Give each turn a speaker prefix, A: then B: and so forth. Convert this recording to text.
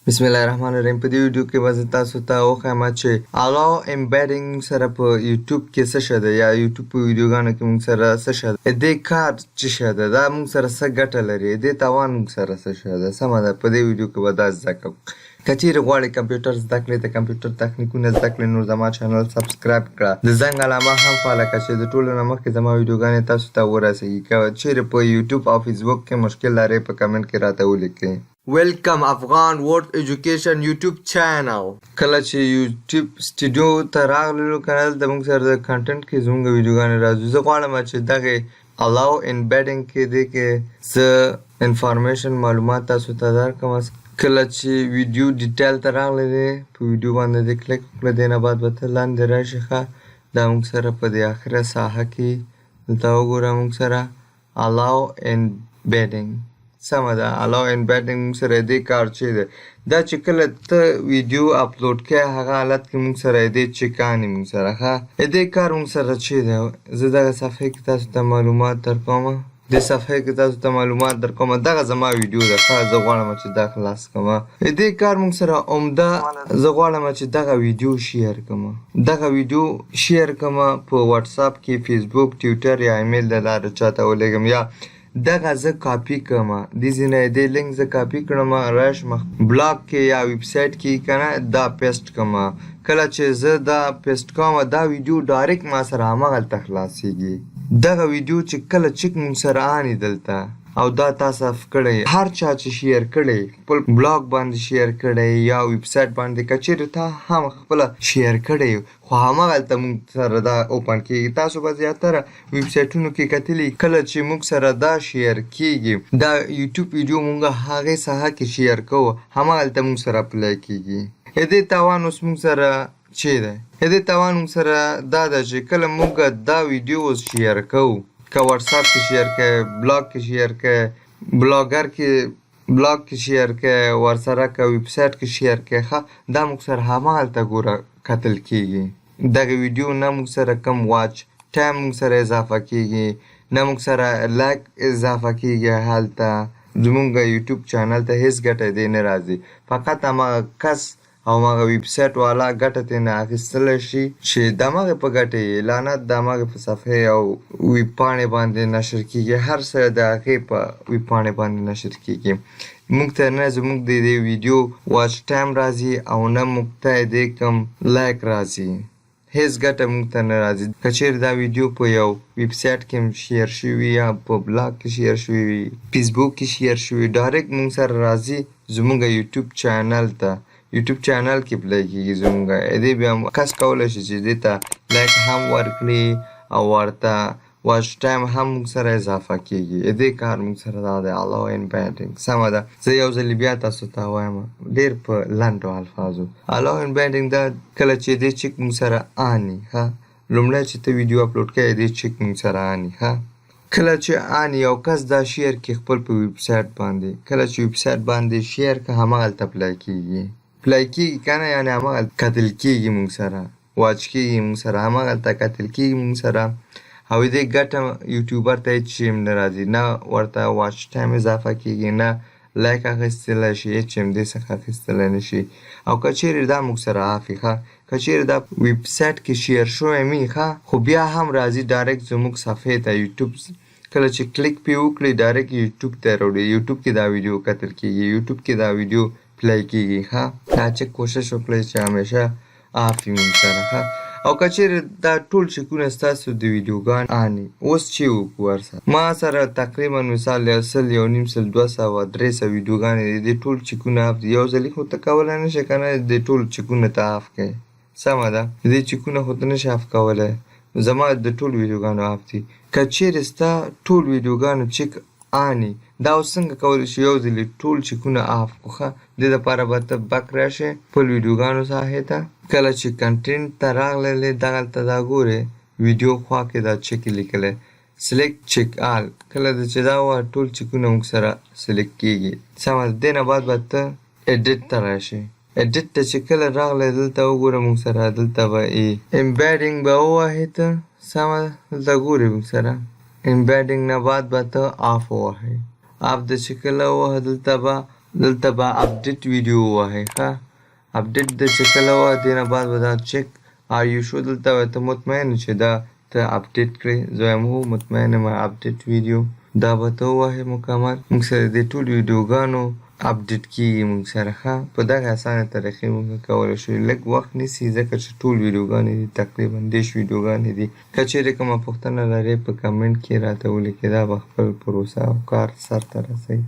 A: بسم الله الرحمن الرحیم. په دې ویډیو کې به زه تاسو ته وښایم چې allow embedding سره په یوټیوب کې څه شی دی، یا یوټیوب په ویډیوګانو کې موږ سره څه شی دی، دې کار څه شی دی، دا موږ سره څه ګټه لري، دې تاوان موږ سره څه شی دی. سمه ده، په دې ویډیو کې به دا زده کوو. که چیرې غواړئ کمپیوټر زده کړئ، د کمپیوټر تخنیکونه زده کړئ، نو زما چینل subscribe کړه، د زنګ علامه هم فعاله کړه چې د ټولو نه مخکې زما ویډیوګانې تاسو ته ورسیږي. که چیرې په یوټیوب او فیسبوک کې مشکل لرئ، په کمنټ کې راته ولیکئ. Welcome Afghan World Education YouTube channel. کله چې یوټیوب سټوډیو ته راغلو که نه، دلته موږ سره د content کې زموږ ویډیوګانې راځو. زه غواړم چې دغې allow embedding کې، دې کې زه information، معلومات تاسو ته درکړم. کله چې video detail ته راغلی دی، په ویډیو باندې دې کلیک وکړه، دې نه بعد به ته لاندې راشي. ښه، دا موږ سره په دې اخره ساحه کې دلته وګوره، موږ سره allow embedding. سمه ده، allow embedding موږ سره دې کار چې دی، دا چې کله ته ویډیو اپلوډ کوې، هغه حالت کې موږ سره دې check آني موږ سره. ښه، دې کار موږ سره چې دی، زه دغه صفحې کې تاسو ته معلومات درکوم. دې صفحې کې تاسو ته معلومات درکوم. دغه زما ویډیو ده. ښه، زه غواړم چې دا خلاص کړم. دې کار موږ سره عمده، زه غواړم چې دغه ویډیو share کړم، دغه ویډیو share کړم په واتساپ کې، فیسبوک، ټویټر یا ایمیل د لارې چاته ولېږم، یا دغه زه کاپي کړم، دې ځای نه دې لینک زه کاپي کړم، راشم بلاګ کې یا ویب سایټ کې که نه، دا paste کړم. کله چې زه دا paste کوم، دا ویډیو direct ما سره هماغلته خلاصیږي. دغه ویډیو چې کله check مونږ سره آني دلته او دا تاسو off کړی، هر چا چې share کړی، خپل بلاګ باندې share کړی یا ویب سایټ باندې، که چیرې تا هم خپله share کړی، خو هماغلته موږ سره دا open کیږي. تاسو به زیاتره ویب سایټونو کې کتلی، کله چې موږ سره دا share کیږي، دا یوټیوب ویډیو موږ هغې ساحه کې share کوو، هماغلته موږ سره play کیږي. دې تاوان اوس موږ سره چې دی، دې تاوان موږ سره دا ده چې کله موږ دا ویډیو اوس share کوو، که واتساپ کې share کوې، بلاګ کې share کوې، بلاګر کې، بلاګ کې share کوې ورسره، که ویب سایټ کې share کوې، ښه، دا موږ سره هماغلته ګوره کتل کیږي دغه ویډیو. نه موږ سره کم watch time موږ سره اضافه کیږي، نه موږ سره like اضافه کیږي. هلته زموږ یوټیوب چینل ته هیڅ ګټه دې نه راځي. فقط هماغه کس او هماغه ویب سایټ والا ګټه ترې نه اخیستلی شي چې دماغې په ګټه یې اعلانات دماغې په صفحې او ویب پاڼې باندې نشر کیږي. هر څه د هغې په ویب پاڼې باندې نشر کیږي. موږ ته نه زموږ د دې ویډیو watch time راځي او نه موږ ته دې کوم like راځي. هیڅ ګټه موږ ته نه راځي. که چیرې دا ویډیو په یو ویب سایټ کې share شوي یا په بلاګ کې share شوي وي، فیسبوک کې share شوي، direct موږ سره راځي زموږ یوټیوب چینل ته، یوټیوب چینل کې play کیږي زموږ. دې بیا کس کولی شي چې دې ته like هم ورکړي او ورته watch time هم موږ سره اضافه کیږي. دې کار موږ سره دا دی allow embedding. سمه ده، زه یو ځل بیا تاسو ته وایم ډیر په لنډو الفاظو. Allow embedding دا کله چې دې check موږ سره آني، ښه، لومړی چې ته ویډیو اپلوډ کوې، دې check موږ سره آني. ښه، کله چې آني، یو کس دا share کې خپل په ویب سایټ باندې، کله چې ویب سایټ باندې share که، هماغلته play کیږي، play کیږي که نه، یعنې هماغلته کتل کیږي موږ سره، watch کیږي موږ سره، هماغلته کتل کیږي موږ سره. او دې ګټه یوټیوبر ته هیڅ شی هم نه راځي. نه ورته watch time اضافه کیږي، نه like اخیستلی شي، هیڅ هم دې څخه اخیستلی نه شي. او که چیرې دا موږ سره off وي، ښه، که چیرې دا ویب سایټ کې share شوی وي، ښه، خو بیا هم راځي direct زموږ صفحې ته. یوټیوب کله چې کلیک پې وکړي، direct یوټیوب ته راوړي. یوټیوب کې دا ویډیو کتل کیږي، یوټیوب کې دا ویډیو play کیږي. ښه، دا چې کوشش وکړئ چې همیشه off وي موږ سره. ښه، او که چیرې دا ټول check ونه ستاسو د ویډیوګان آني، اوس چې وکړو ورسره؟ ما سره تقریبا مثال یو سل، یو نیم سل، 200، 300 ویډیوګانې دي. دې ټول check ونه off دي. یو ځلې خو ته کولی نه شې که نه دې ټول check ونه ته off کړې. سمه ده، دې check ونه خو ته نه شې off کولی. زما د ټول ویډیوګانو off دي. که چیرې ستا ټول ویډیوګانو check آني، دا اوس څنګه کولی شو یو ځلې ټول check ونه off کړو؟ ښه، دې دپاره به ته back راشې خپل ویډیوګانو ساحې ته. کله چې content ته راغللې، دغلته دا ګورې، ویډیو خوا کې دا check لیکلی، select check all. کله چې دا وه، ټول check ونه موږ سره select کیږي. سمه ده، دې نه بعد به ته edit ته راشې. Edit ته چې کله راغلی، دلته وګوره، موږ سره دلته به ای embedding به ووهې ته. سمه ده، دلته ګورې، موږ سره embedding نه بعد به ته off ووهې. Off د چې کله ووهه، دلته به دلته به اپډیټ ویډیو ووهئ. ښه، اپډیټ د چې کله وه، دې نه بعد به دا چک ار یو شو، دلته به ته مطمئن چې دا ته اپډیټ کړې. زه وایم هو، مطمئن یم. اپډیټ ویډیو دا به ته ووهې، مکمل موږ سره د ټولو ویډیوګانو اپډیټ کیږي موږ سره. ښه، په دغه اسانه طریقې موږ کولی شو. لږ وخت نیسي، ځکه چې ټول ویډیوګانې دي، تقریبا 30 ویډیوګانې دي. که چیرې کومه پوښتنه لرئ، په کمنټ کې راته ولیکئ. دا به خپل پروسه او کار سرته رسوي.